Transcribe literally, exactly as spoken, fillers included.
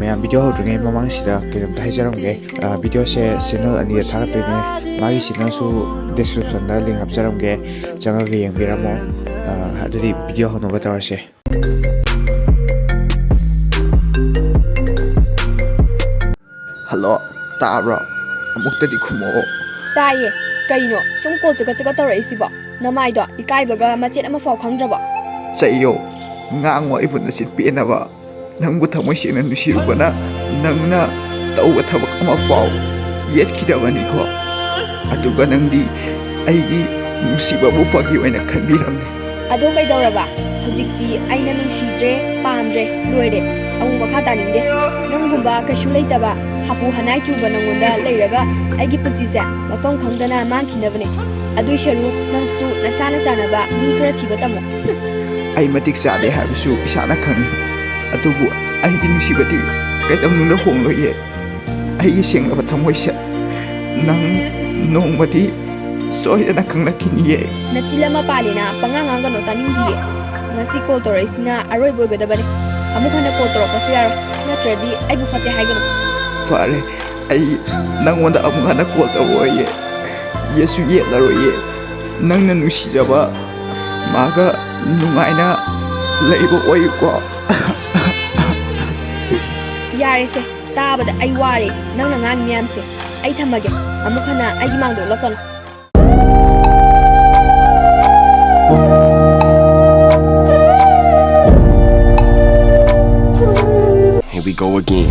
ꯃꯌꯥꯝ, ꯚꯤꯗꯤꯑꯣ ꯍꯧꯗ꯭ꯔꯤꯉꯩ ꯃꯃꯥꯡꯁꯤꯗ ꯀꯩꯅꯣꯝꯇ ꯍꯥꯏꯖꯔꯝꯒꯦ꯫ ꯑ, ꯚꯤꯗꯤꯑꯣꯁꯦ ꯆꯦꯅꯦꯜ ꯑꯅꯤꯗ ꯊꯥꯒꯠꯇꯣꯏꯅꯦ꯫ ꯃꯥꯒꯤ ꯆꯦꯅꯦꯜꯁꯨ ꯗꯤꯁꯀ꯭ꯔꯤꯞꯁꯟꯗ ꯂꯤꯡ ꯍꯥꯞꯆꯔꯝꯒꯦ, ꯆꯪꯉꯒ ꯌꯦꯡꯕꯤꯔꯝꯃꯣ꯫ ꯑ, ꯑꯗꯨꯗꯤ ꯚꯤꯗꯤꯑꯣ ꯍꯧꯅꯕ ꯇꯧꯔꯁꯦ꯫ ꯍꯜꯂꯣ, ꯇꯥꯕ꯭ꯔꯣ? ꯑꯃꯨꯛꯇꯗꯤ ꯈꯨꯝꯃꯛꯑꯣ꯫ ꯇꯥꯏꯌꯦ꯫ ꯀꯩꯅꯣ ꯁꯨꯝ ꯀꯣꯜ ꯆꯒꯠ ꯆꯒꯠ ꯇꯧꯔꯛꯏꯁꯤꯕꯣ? ꯅꯃꯥꯏꯗꯣ ꯏꯀꯥꯏꯕꯒ ꯃꯆꯦꯠ ꯑꯃ ꯐꯥꯎ ꯈꯪꯗ꯭ꯔꯕꯣ? ꯆꯩꯌꯣ, ꯉꯥꯡꯉꯣ, ꯑꯩꯕꯨ ꯅꯆꯤꯟ ꯄꯦꯟꯅꯕ꯫ ꯅꯪꯕꯨ ꯊꯃꯣꯏ ꯁꯦꯡꯅ ꯅꯨꯡꯁꯤꯔꯨꯕꯅ ꯅꯪꯅ ꯇꯧꯕ ꯊꯕꯛ ꯑꯃ ꯐꯥꯎ ꯌꯦꯠꯈꯤꯗꯕꯅꯤꯀꯣ꯫ ꯑꯗꯨꯒ ꯅꯪꯗꯤ ꯑꯩꯒꯤ ꯅꯨꯡꯁꯤꯕꯕꯨ ꯐꯥꯒꯤ ꯑꯣꯏꯅ ꯈꯟꯕꯤꯔꯝꯃꯤ꯫ ꯑꯗꯣ ꯀꯩꯗꯧꯔꯕ? ꯍꯧꯖꯤꯛꯇꯤ ꯑꯩꯅ ꯅꯨꯡꯁꯤꯗ꯭ꯔꯦ, ꯄꯥꯝꯗ꯭ꯔꯦ, ꯂꯣꯏꯔꯦ꯫ ꯑꯃꯨꯛ ꯃꯈꯥ ꯇꯥꯅꯤꯡꯗꯦ꯫ ꯅꯪꯒꯨꯝꯕ ꯀꯩꯁꯨ ꯂꯩꯇꯕ ꯍꯥꯄꯨ ꯍꯅꯥꯏ ꯆꯨꯕ ꯅꯪꯉꯣꯟꯗ ꯂꯩꯔꯒ ꯑꯩꯒꯤ ꯄꯨꯟꯁꯤꯁꯦ ꯃꯐꯝ ꯈꯪꯗꯅ ꯃꯥꯡꯈꯤꯅꯕꯅꯦ꯫ ꯑꯗꯨꯏ ꯁꯔꯨꯛ ꯅꯪꯁꯨ ꯅꯁꯥꯅ ꯆꯥꯅꯕ ꯃꯤ ꯈꯔ ꯊꯤꯕ ꯇꯝꯃꯣ꯫ ꯑꯩ ꯃꯇꯤꯛ ꯆꯥꯗꯦ ꯍꯥꯏꯕꯁꯨ ꯏꯁꯥꯅ ꯈꯪꯏ, ꯑꯗꯨꯕꯨ ꯑꯩꯒꯤ ꯅꯨꯡꯁꯤꯕꯗꯤ ꯀꯩꯗꯧꯅꯨꯡꯗ ꯍꯣꯡꯂꯣꯏꯌꯦ꯫ ꯑꯩꯒꯤ ꯁꯦꯡꯂꯕ ꯊꯃꯣꯏꯁꯦ ꯅꯪ ꯅꯣꯡꯃꯗꯤ ꯁꯣꯏꯗꯅ ꯈꯪꯂꯛꯈꯤꯅꯤꯌꯦ꯫ ꯅꯆꯤꯜ ꯑꯃ ꯄꯥꯜꯂꯦꯅ ꯄꯉꯥꯡ ꯉꯥꯡꯒꯅꯨ, ꯇꯥꯅꯤꯡꯗꯤꯌꯦ꯫ ꯉꯁꯤ ꯀꯣꯜ ꯇꯧꯔꯛꯏꯁꯤꯅ ꯑꯔꯣꯏꯕ ꯑꯣꯏꯒꯗꯕꯅꯤ꯫ ꯑꯃꯨꯛ ꯍꯟꯅ ꯀꯣꯜ ꯇꯧꯔꯛꯄꯁꯨ ꯌꯥꯔꯣꯏ, ꯅꯠꯇ꯭ꯔꯗꯤ ꯑꯩꯕꯨ ꯐꯠꯇꯦ ꯍꯥꯏꯒꯅꯨ꯫ ꯐꯔꯦ, ꯑꯩ ꯅꯪꯉꯣꯟꯗ ꯑꯃꯨꯛ ꯍꯟꯅ ꯀꯣꯜ ꯇꯧꯔꯛꯑꯣꯏꯌꯦ, ꯌꯦꯠꯁꯨ ꯌꯦꯠꯂꯔꯣꯏꯌꯦ꯫ ꯅꯪꯅ ꯅꯨꯡꯁꯤꯖꯕ ꯃꯥꯒ ꯅꯨꯡꯉꯥꯏꯅ ꯂꯩꯕ ꯑꯣꯏꯌꯨꯀꯣ꯫ ꯌꯥꯔꯦꯁꯦ, ꯇꯥꯕꯗ ꯑꯩ ꯋꯥꯔꯦ ꯅꯪꯅ ꯉꯥꯡꯉꯤ ꯃꯌꯥꯝꯁꯦ꯫ ꯑꯩ ꯊꯝꯃꯒꯦ, ꯑꯃꯨꯛ ꯍꯟꯅ ꯑꯩꯒꯤ ꯃꯥꯡꯗ ꯑꯣꯜꯂꯛꯀꯅꯨ꯫ Here we go again.